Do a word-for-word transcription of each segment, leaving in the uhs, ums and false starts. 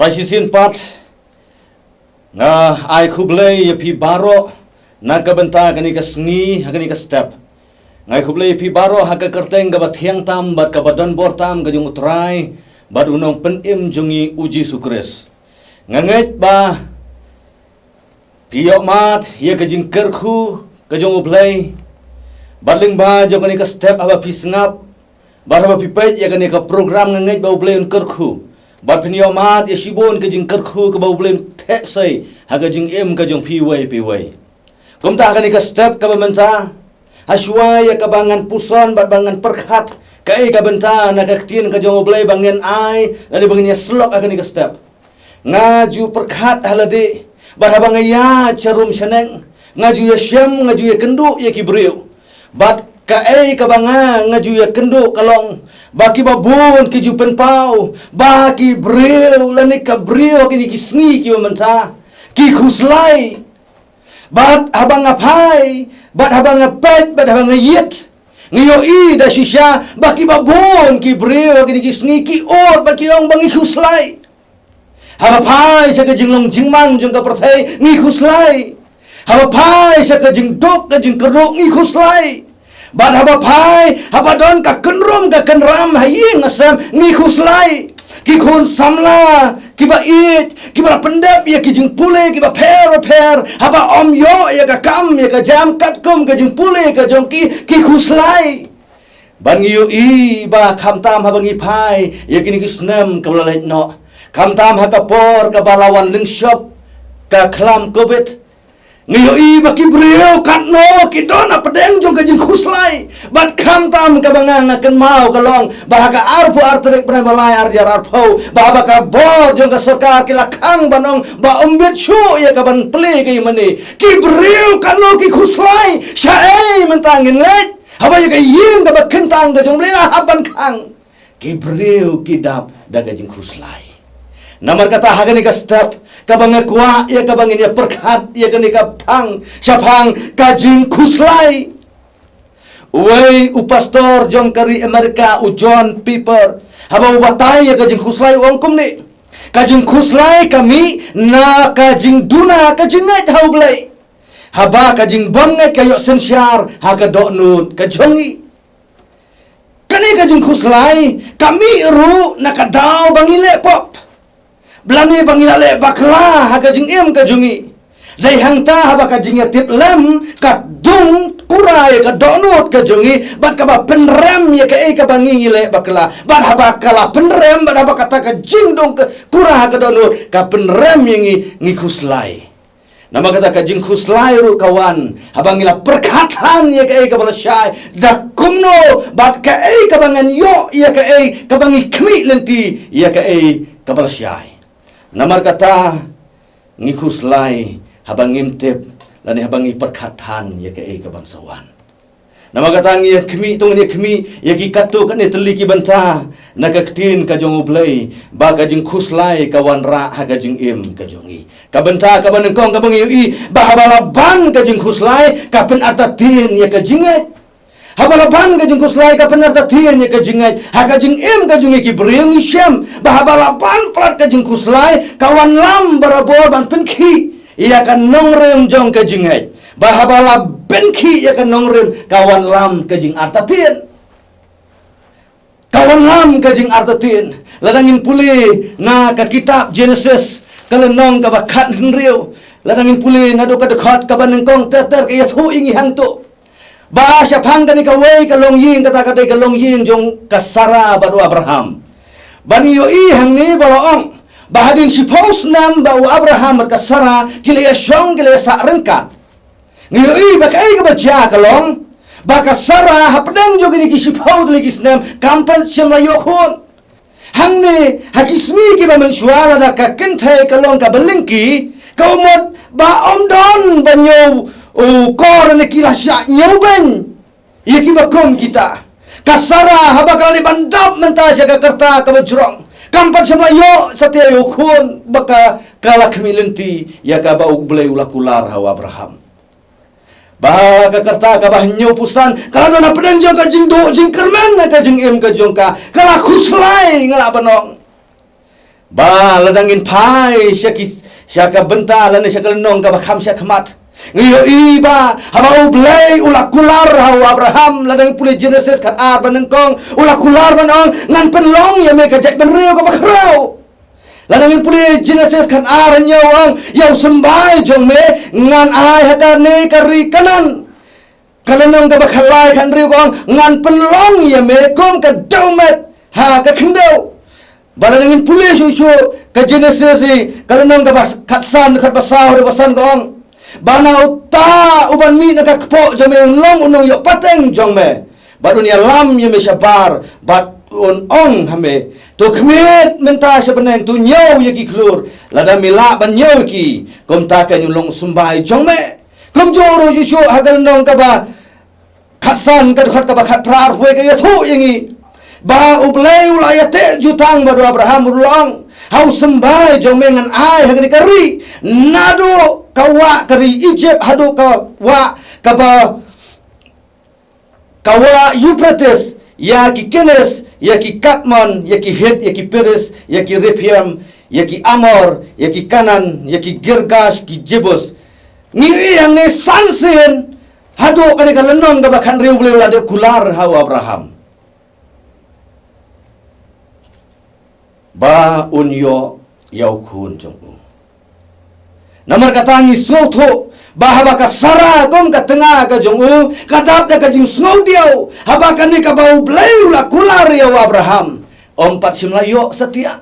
Ba shisien pat nga ai khublei ïa phi baroh na ka bynta kane ka sngi ha kane ka step. Nga ai khublei ïa phi baroh ha ka kyrteng kaba thiang tam bad kaba donbor tam ka jong U Trai bad U Nongpynim jong ngi U Jisu Khrist. Nga ngeit ba phi ïohmad ïa ka jingkyrkhu ka jong U Blei. Bad lyngba jong kane ka step haba phi sngap bad haba phi peit ïa kane ka program nga ngeit ba U Blei un kyrkhu. Bad phin ïohmad ïa shibun ka jingkyrkhu kaba U Blei un theh sei ha ka jingim ka jong phi iwei pa iwei. Kumta ha kane ka step kaba mynta, ha shuwa ïa kaba ngan puson bad ba ngan pyrkhat kaei ka bynta na ka ktien ka jong U Blei ba ngan ai lane ba ngan ïasyllok ha kane ka step. Nga ju pyrkhat ha lade bad haba nga ïaid sharum shaneng, nga ju ïashem, nga ju ïakynduh ïa ki briew. Bad kaei kaba nga, nga ju ïakynduh ka long ba kiba bun ki ju pynpaw ba ki briew lane ka briew ha kine ki sngi kiba mynta ki khuslai. Bad haba nga phai bad haba nga peit bad haba nga ïit, nga ïohi da shisha ba kiba bun ki briew ha kine ki sngi ki ot bad ki ong ba ngi khuslai. Haba phai sha ka jinglong jingman jong ka pyrthei ngi khuslai. Haba phai sha ka jingduk ka jingkyrduh ngi khuslai. Bad haba phai haba don ka kynrum ka kynram ha ïing ha sem ngi khuslai. Ki khun samla kiba ïeit kiba la pyndep ïa ki jingpule kiba pher pher, haba ym ïoh ïa ka kam ïa ka jam katkum ka jingpule ka jong ki, ki khuslai. Bad ngi ïohi ba khamtam haba ngi phai ïa kine ki snem kaba la leit noh, khamtam ha ka por kaba la wan lyngshop ka khlam covid, ngi ïohi ba ki briew katno ki don hapdeng jong ka jingkhuslai. Bad khamtam kaba nga, nga kynmaw ka long ba ha ka arphew ar tarik bnai ba lai ar hajar arphew, ba haba ka bor jong ka sorkar ki la khang ban ong ba ym bit shuh ïa ka ban plie ka ïing mane, ki briew katno ki khuslai. Shaei mynta ngin leit haba ïa ka ïing kaba kyntang ka jong U Blei la hap ban khang? Ki briew ki dap da ka jingkhuslai. Namar kata ha kane ka step kaba nga kwah ïa kaba ngin ïa pyrkhat ïa kane ka phang shaphang ka jingkhuslai. Uwei u pastor jong ka ri Amerika, u John Piper, haba u batai ïa ka jingkhuslai u ong kumne: ka jingkhuslai ka mih na ka jingduna ka jingngeit ha U Blei. Haba ka jingbym ngeit ka ïoh synshar ha ka dohnud ka jong ngi. Kane ka jingkhuslai ka mih ruh na ka daw ba ngi leh pop, lane ba ngi la leh bakla ha ka jingim ka jong ngi. Dei hangta haba ka jingïatiplem ka dung kura ïa ka dohnud ka jong ngi bad kaba pynrem ïa kaei kaba ngi, ngi leh bakla. Bad haba ka la pynrem bad haba kata ka jingdung ka kura ha ka dohnud ka pynrem ïa ngi, ngi khuslai. Namar kata ka jingkhuslai ruh ka wan haba ngi la pyrkhat than ïa kaei kaba la shai da kumno bad kaei kaba ngan ïoh ïa kaei kaba ngi khmih lynti ïa kaei kaba la shai. Namar kata ngi khuslai haba ngim tip lane haba ngi pyrkhat than ïa kaei kaban sa wan. Namar kata ngi ïa khmih, to ngin ïa khmih ïa ki katto katne tylli ki bynta na ka ktien ka jong U Blei ba ka jingkhuslai ka wanrah ha ka jingim ka jong ngi. Ka bynta kaba nyngkong kaba ngi ïohi ba haba la ban ka jingkhuslai ka pynartatien ïa ka jingngeit. Haba la ban ka jingkhuslai ka pynartatien ïa ka jingngeit ha ka jingim ka jong ngi. Ki briew ngi shem ba haba la ban palat ka jingkhuslai ka wanlam barabor ban pynkhih ïa ka nongrim jong ka jingngeit. Ba haba la pynkhih ïa ka nongrim ka wanlam ka jingartatien. Ka wanlam ka jingartatien. Lada ngin pule na ka kitab Genesis ka lynnong kaba khathynriew, lada ngin pule naduh ka dkhot kaba nyngkong ter ter ka ïathuh ïa ngi hangto ba shaphang kane kawei ka longïing, kata ka dei ka longïing jong ka Sara bad u Abraham. Ba ngi ïohi hangne ba la ong ba hadien shiphew snem ba u Abraham bad ka Sara ki la ïashong, ki la ïasah ryngkat. Ngi ïohi ba kaei kaba jia ka long ba ka Sara hapdeng jong kine ki shiphew tylli ki snem kam pat shym la ïoh khun. Hangne ha ki sngi kiba mynshuwa lada ka kynthei ka long kaba lyngkhi, ka mut ba ym don ba ñiew u kor ne ki la shah ñiew beiñ ïa kiba kum kita. Ka Sara haba ka la dei ban dap mynta sha ka rta kaba jrong, kam pat shym la ïoh satia ïa u khun ba ka, ka la khmih lynti ïa kaba U Blei u la kular ha u Abraham. Ba ka rta kaba hynñiewphew san ka la don hapdeng jong ka jingduh jingkyrmen ha ka jingim ka jong ka, ka la khuslai, nga lah ban ong. Ba lada ngin phai sha ki, sha ka bynta lane sha ka lynnong kaba kham sha khmat, ngi ïohi ba haba U Blei u la kular ha u Abraham, lada ngin pule Genesis khat ar ba nyngkong, u la kular ban ong, ngan pynlong ïa me ka jaitbynriew kaba khraw. Lada ngin pule Genesis khat ar hynñiew, ong, ïa u symbai jong me ngan ai ha kane ka ri Kanaan. Ka lynnong kaba khatlai khathynriew ka ong, ngan pynlong ïa me kum ka dewmet ha ka khyndew. Ba lada ngin pule shuh shuh ka Genesis, ka lynnong kaba khatsan, khatba saw, khatba san ka ong, ba na uta uban mih na ka kpoh jong me un long u nongïoh pateng jong me, bad un ïalam ïa me shabar, bad un ong ha me, to khmied mynta sha bneng, to ñiew ïa ki khlur, lada me lah ban ñiew ïa ki, kumta kan un long u symbai jong me. Kumjuh ruh shuh shuh ha ka lynnong kaba khatsan, ka dkhot kaba khatphra, arphew wei ka ïathuh ïa ngi ba U Blei u la ïateh jutang bad u Abraham, u la ong, ha u symbai jong me ngan ai ha kane ka ri, naduh ka wah ka ri Egypt haduh ka wah kaba, ka wah Euphrates, ïa ki Kenes, ïa ki Kadmon, ïa ki Hit, ïa ki Periz, ïa ki Rephaim, ïa ki Amor, ïa ki Kanaan, ïa ki Girgash, ki Jebus. Ngi ïohi hangne san sien, haduh kane ka lynnong kaba khathynriew U Blei u la dep kular ha u Abraham ba un ïoh ïa u khun jong u. Namar kata ngi sngewthuh ba haba ka Sara kum ka tnga ka jong u ka dap da ka jingsngewdiaw, haba kane kaba U Blei u la kular ïa u Abraham, ym pat shym la ïoh satia.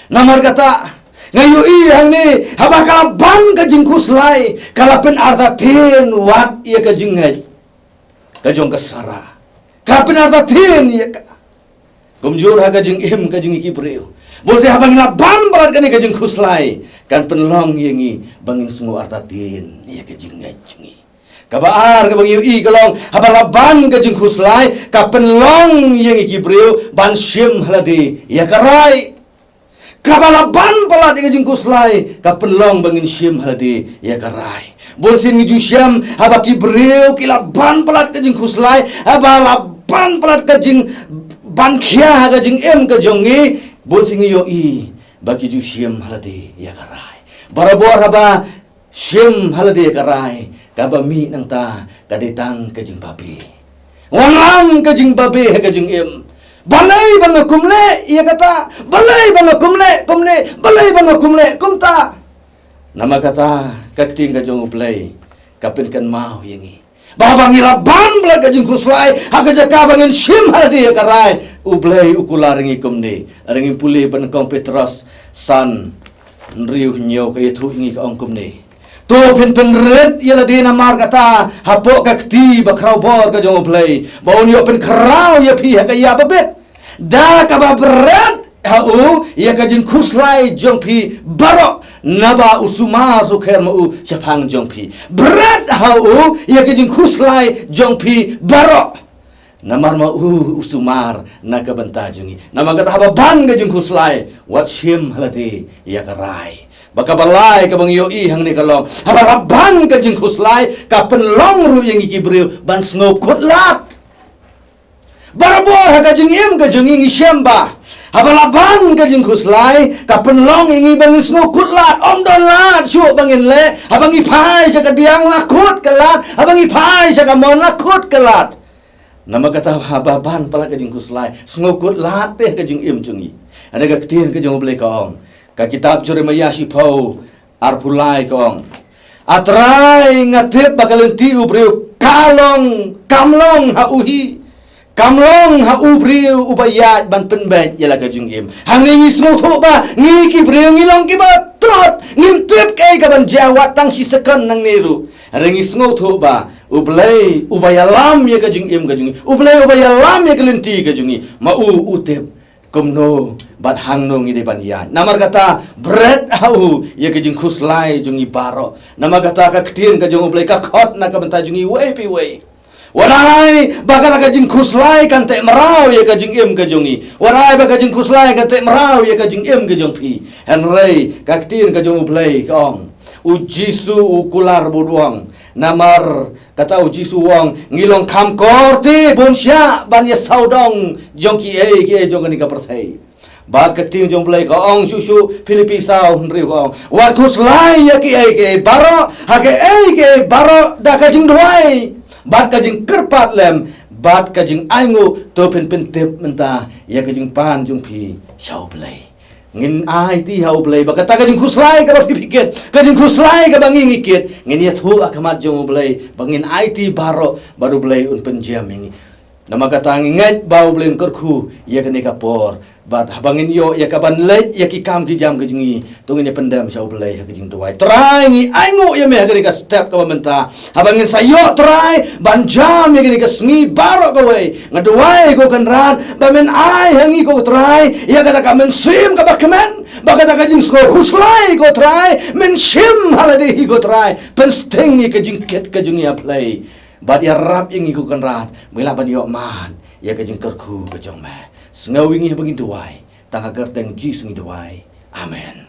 Namar kata nga ïohi hangne, haba ka la ban ka jingkhuslai, ka la pynartatien wat ïa ka jingngeit ka jong ka Sara. Ka pynartatien ïa ka. Kumjuh ha ka jingim ka jong ngi ki briew. Bun sien haba ngi la ban palat kane ka jingkhuslai, kan pynlong ïa ngi ba ngin sngew artatien ïa ka jingngeit jong ngi. Kaba ar kaba ngi ïohi ka long, haba la ban ka jingkhuslai, ka pynlong ïa ngi ki briew ban shim ha lade ïa ka rai. Kaba la ban palat ïa ka jingkhuslai ka pynlong ba ngin shim ha lade ïa ka rai. Bun sien ngi ju shem, haba ki briew ki la ban palat ka jingkhuslai, haba la ban palat ka jingban khia ha ka jingim ka jong ngi, bun sien ngi ïohi ba ki ju shim ha lade ïa ka rai. Barabor haba shim ha lade ka rai, kaba mih nangta ka dei tang ka jingbabe. Wanlam ka jingbabe ha ka jingim. Balei ba nga kum leh ïa kata, balei ba nga kum leh kumne, balei ba nga kum leh kumta. Namar kata ka ktien ka jong U Blei ka pynkynmaw ïa ngi ba haba ngi la ban palat ka jingkhuslai, ha ka jaka ba ngin shim ha lade ïa ka rai, U Blei u kular ïa ngi kumne. Hynrei ngin pule ba nyngkong Petros san, hynriew hynñiew ka ïathuh ïa ngi ka ong kumne. To phin pynrit ïa lade namar kata hapoh ka kti ba khraw bor ka jong U Blei, ba un ïoh pynkhraw ïa phi ha ka ïa babit, da kaba bret ha u ïa ka jingkhuslai jong phi baroh, naba u sumar sukher ma u shaphang jong phi. Bret ha u ïa ka jingkhuslai jong phi baroh. Namar ma u u sumar na ka bynta jong ngi. Namar kata haba ban ka jingkhuslai, wat shim ha lade ïa ka rai. Ba kaba lai kaba ngi ïohi hangne ka long, haba la ban ka jingkhuslai ka pynlong ruh ïa ngi ki briew ban sngew khutlad. Barabor ha ka jingim ka jong ngi ngi shem ba haba la ban ka jingkhuslai ka pynlong ïa ngi ba ngin sngew khutlad, ym don lad shuh ba ngin leh. Haba ngi phai sha ka diang la khut ka lad, haba ngi phai sha ka mon la khut ka lad. Namar kata haba ban palat ka jingkhuslai, sngew khutlad te ka jingim jong ngi. Hynrei ka ktien ka jong U Blei ka ong, ka kitab Jeremaïah shiphew arphew lai ka ong, A Trai, nga tip ba ka lynti u briew ka long, kam long ha u hi. Kam long ha u briew uba ïaid ban pynbeit ïa la ka jingim. Hangne ngi sngewthuh ba ngi ki briew ngi long kiba tlot, ngim tip kaei kaban jia wat tang shi second nangne ruh. Hynrei ngi sngewthuh ba U Blei uba ïalam ïa ka jingim ka jong ngi, U Blei uba ïalam ïa ka lynti ka jong ngi, ma u u tip kumno bad hangno ngi dei ban ïaid. Namar kata bret ha u ïa ka jingkhuslai jong ngi baroh. Namar kata ka ktien ka jong U Blei ka khot na ka bynta jong ngi wei pa wei. Wat ai ba ka, ka jingkhuslai kan teh mraw ïa ka jingim ka jong ngi. Wat ai ba ka jingkhuslai kan teh mraw ïa ka jingim ka jong phi. Hynrei ka ktien ka jong U Blei ka ong, U Jisu u kular bud u ong. Namar kata U Jisu u ong, ngi long kham kor te bun shah ban ïa sawdong jong kiei kiei jong kane ka pyrthei. Bad ka ktien jong U Blei ka ong shuh shuh, Philippi saw hynriew ka ong, wat khuslai ïa kiei kiei baroh, ha kiei kiei baroh da ka jingduwai bad ka jingkyrpad lem bad ka jingainguh, to phin pyntip mynta ïa ka jingpan jong phi sha U Blei. Ngin aiti ha U Blei ba kata ka jingkhuslai kaba phi phi kit, ka jingkhuslai kaba ngi ngi kit, ngin ïathuh ha khmat jong U Blei ba ngin aiti baroh bad U Blei un pynjem ïa ngi. Namar kata ngi ngeit ba U Blei un kyrkhu ïa kane ka por. Bad haba ngin ïoh ïa kaban leit ïa ki kam ki jam ka jong ngi, to ngin ïa pyndem sha U Blei ha ka jingduwai. Trai, ngi ainguh ïa me ha kane ka step kaba mynta. Haba ngin sa ïoh, Trai, ban jam ïa kane ka sngi baroh kawei, nga duwai ko Kynrad ba men ai ha ngi ko Trai ïa kata ka mynsiem kaba kmen, ba kata ka jingsngew khuslai ko Trai men shim ha lade hi ko Trai, pynsting ïa ka jingkit ka jong ngi ha Blei. Bad ïarap ïa ngi ko Kynrad ba ngin lah ban ïoh man ïa ka jingkyrkhu ka jong me. Sngew ïa ngi haba ngi duwai, tang ha ka kyrteng Jisu ngi duwai. Amen.